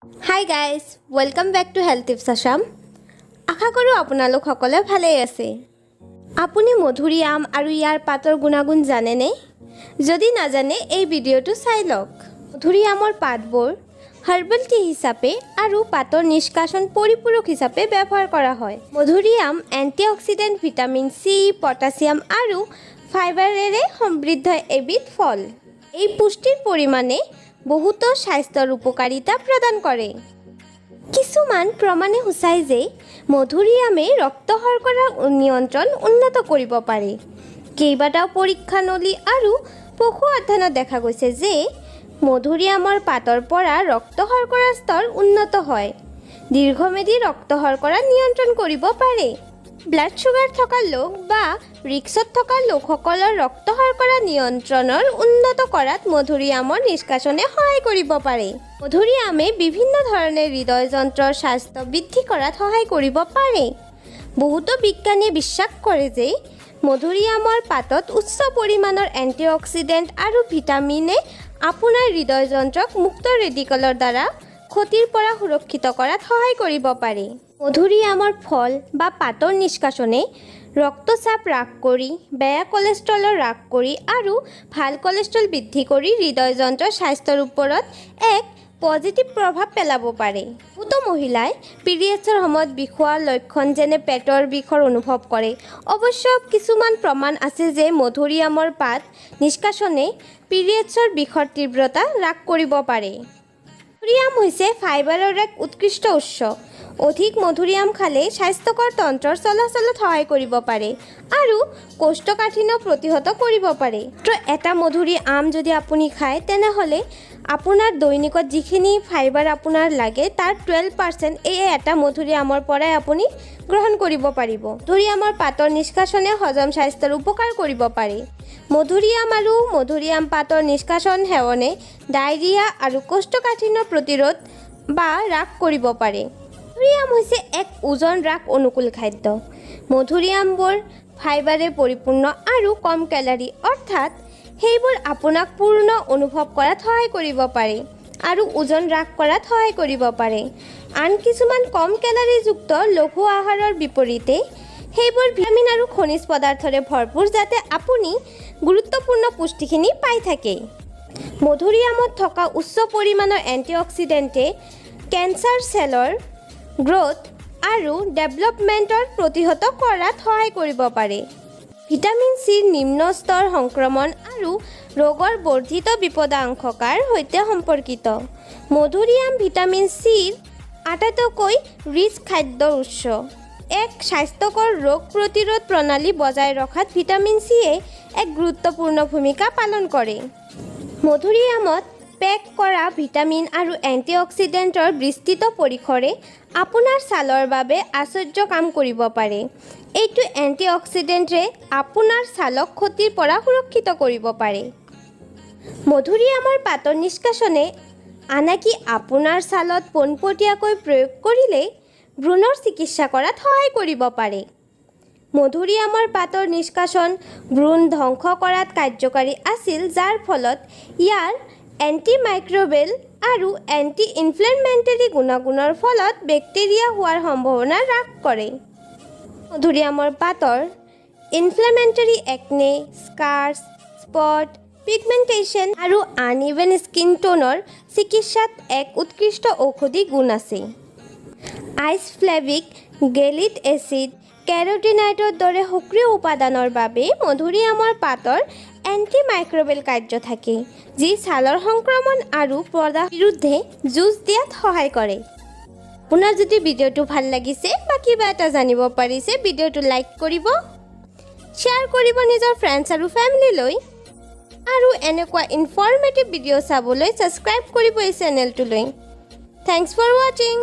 Hi guys, welcome back to Health Tips Assam. আশা কৰোঁ আপোনালোক সকলোৱে ভালেই আছে। আপুনি মধুৰিআম আৰু ইয়াৰ পাতৰ গুণাগুণ জানেনে? যদি নাজানে, এই ভিডিঅ'টো চাই লওক। মধুৰিআমৰ পাতবোৰ হাৰ্বেল টি হিচাপে আৰু পাতৰ নিষ্কাশন পৰিপূৰক হিচাপে ব্যৱহাৰ কৰা হয়। মধুৰিআম এণ্টিঅক্সিডেণ্ট, ভিটামিন চি, পটাছিয়াম আৰু ফাইবাৰেৰে সমৃদ্ধ এবিধ ফল। এই পুষ্টিৰ পৰিমাণে বহুতো স্বাস্থ্যৰ উপকাৰিতা প্ৰদান কৰে। কিছুমান প্ৰমাণে সূচায় যে মধুৰিআমে ৰক্ত শৰ্কৰাৰ নিয়ন্ত্ৰণ উন্নত কৰিব পাৰে। কেইবাটাও পৰীক্ষানলী আৰু পশু অধ্যয়নত দেখা গৈছে যে মধুৰিআমৰ পাতৰ পৰা ৰক্ত শৰ্কৰাৰ স্তৰ উন্নত হয়, দীৰ্ঘম্যাদী ৰক্ত শৰ্কৰা নিয়ন্ত্ৰণ কৰিব পাৰে। ব্লাড চুগাৰ থকা লোক বা ৰিস্কত থকা লোকসকলৰ ৰক্ত শৰ্কৰা নিয়ন্ত্ৰণৰ উন্নত কৰাত মধুৰিআমৰ নিষ্কাশনে সহায় কৰিব পাৰে। মধুৰিআমে বিভিন্ন ধৰণে হৃদয়যন্ত্ৰৰ স্বাস্থ্য বৃদ্ধি কৰাত সহায় কৰিব পাৰে। বহুতো বিজ্ঞানীয়ে বিশ্বাস কৰে যে মধুৰিআমৰ পাতত উচ্চ পৰিমাণৰ এণ্টিঅক্সিডেণ্ট আৰু ভিটামিনে আপোনাৰ হৃদয়যন্ত্ৰক মুক্ত ৰেডিকেলৰ দ্বাৰা ক্ষতিৰ পৰা সুৰক্ষিত কৰাত সহায় কৰিব পাৰে। মধুৰিআমৰ ফল বা পাতৰ নিষ্কাশনে ৰক্তচাপ হ্ৰাস কৰি, বেয়া কলেষ্ট্ৰলৰ হ্ৰাস কৰি আৰু ভাল কলেষ্ট্ৰল বৃদ্ধি কৰি হৃদয়যন্ত্ৰৰ স্বাস্থ্যৰ ওপৰত এক পজিটিভ প্ৰভাৱ পেলাব পাৰে। বহুতো মহিলাই পিৰিয়ডছৰ সময়ত বিষোৱাৰ লক্ষণ, যেনে পেটৰ বিষৰ অনুভৱ কৰে। অৱশ্য কিছুমান প্ৰমাণ আছে যে মধুৰিআমৰ পাত নিষ্কাশনে পিৰিয়ডছৰ বিষৰ তীব্ৰতা হ্ৰাস কৰিব পাৰে। মধুৰিআম হৈছে ফাইবাৰৰ এক উৎকৃষ্ট উৎস। অধিক মধুৰিআম খালে স্বাস্থ্যকৰ তন্ত্ৰৰ চলাচলত সহায় কৰিব পাৰে আৰু কোষ্ঠকাঠিন্য প্ৰতিহত কৰিব পাৰে। মাত্ৰ এটা মধুৰি আম যদি আপুনি খায়, তেনেহ'লে আপোনাৰ দৈনিকত যিখিনি ফাইবাৰ আপোনাৰ লাগে, তাৰ 12% এই এটা মধুৰি আমৰ পৰাই আপুনি গ্ৰহণ কৰিব পাৰিব। মধুৰিআমৰ পাতৰ নিষ্কাশনে হজম স্বাস্থ্যৰ উপকাৰ কৰিব পাৰে। মধুৰিআম আৰু মধুৰিআম পাতৰ নিষ্কাশন সেৱনে ডায়েৰিয়া আৰু কোষ্ঠকাঠিন্য প্ৰতিৰোধ বা হ্ৰাস কৰিব পাৰে। মধুৰিআম হৈছে এক ওজন হ্ৰাস অনুকূল খাদ্য। মধুৰিআমবোৰ ফাইবাৰে পৰিপূৰ্ণ আৰু কম কেলৰি, অৰ্থাৎ সেইবোৰ আপোনাক পূৰ্ণ অনুভৱ কৰাত সহায় কৰিব পাৰে আৰু ওজন হ্ৰাস কৰাত সহায় কৰিব পাৰে। আন কিছুমান কম কেলৰিযুক্ত লঘু আহাৰৰ বিপৰীতে সেইবোৰ ভিটামিন আৰু খনিজ পদাৰ্থৰে ভৰপূৰ, যাতে আপুনি গুৰুত্বপূৰ্ণ পুষ্টিখিনি পাই থাকে। মধুৰিআমত থকা উচ্চ পৰিমাণৰ এণ্টিঅক্সিডেণ্টে কেঞ্চাৰ চেলৰ গ্ৰ'থ আৰু ডেভেলপমেণ্টৰ প্ৰতিহত কৰাত সহায় কৰিব পাৰে। ভিটামিন চিৰ নিম্ন স্তৰ সংক্ৰমণ আৰু ৰোগৰ বৰ্ধিত বিপদাশংকাৰ সৈতে সম্পৰ্কিত। মধুৰিআম ভিটামিন চিৰ আটাইতকৈ ৰিচ খাদ্যৰ উৎস। এক স্বাস্থ্যকৰ ৰোগ প্ৰতিৰোধ প্ৰণালী বজাই ৰখাত ভিটামিন চিয়ে এক গুৰুত্বপূৰ্ণ ভূমিকা পালন কৰে। মধুৰিআমত পেক কৰা ভিটামিন আৰু এণ্টিঅক্সিডেণ্টৰ বিস্তৃত পৰিসৰে আপোনাৰ ছালৰ বাবে আশ্চৰ্য কাম কৰিব পাৰে। এইটো এণ্টিঅক্সিডেণ্টে আপোনাৰ ছালক ক্ষতিৰ পৰা সুৰক্ষিত কৰিব পাৰে। মধুৰিআমৰ পাতৰ নিষ্কাশনে আনকি আপোনাৰ ছালত পোনপটীয়াকৈ প্ৰয়োগ কৰিলে ব্ৰণৰ চিকিৎসা কৰাত সহায় কৰিব পাৰে। মধুৰিআমৰ পাতৰ নিষ্কাশন ব্ৰণ ধ্বংস কৰাত কাৰ্যকাৰী আছিল, যাৰ ফলত ইয়াৰ এণ্টিমাইক্ৰ'বেল আৰু এণ্টি ইনফ্লেমেটৰী গুণাগুণৰ ফলত বেক্টেৰিয়া হোৱাৰ সম্ভাৱনা হ্ৰাস কৰে। মধুৰিআমৰ পাতৰ inflammatory acne, scars, spot, pigmentation আৰু আনইভেন স্কিন টোনৰ চিকিৎসাত এক উৎকৃষ্ট ঔষধি গুণ আছে। আইছ'ফ্লেভিক, গেলিক এচিড, কেৰটিনইডৰ দৰে সক্ৰিয় উপাদানৰ বাবে মধুৰিআমৰ পাতৰ এণ্টিমাইক্ৰ'বেল কাৰ্য থাকে, যি ছালৰ সংক্ৰমণ আৰু প্ৰদাহৰ বিৰুদ্ধে যুঁজ দিয়াত সহায় কৰে। আপোনাৰ যদি ভিডিঅ'টো ভাল লাগিছে বা কিবা এটা জানিব পাৰিছে, ভিডিঅ'টো লাইক কৰিব, শ্বেয়াৰ কৰিব নিজৰ ফ্ৰেণ্ডছ আৰু ফেমিলিলৈ আৰু এনেকুৱা ইনফৰ্মেটিভ ভিডিঅ' চাবলৈ ছাবস্ক্ৰাইব কৰিব এই চেনেলটোলৈ। Thanks for watching.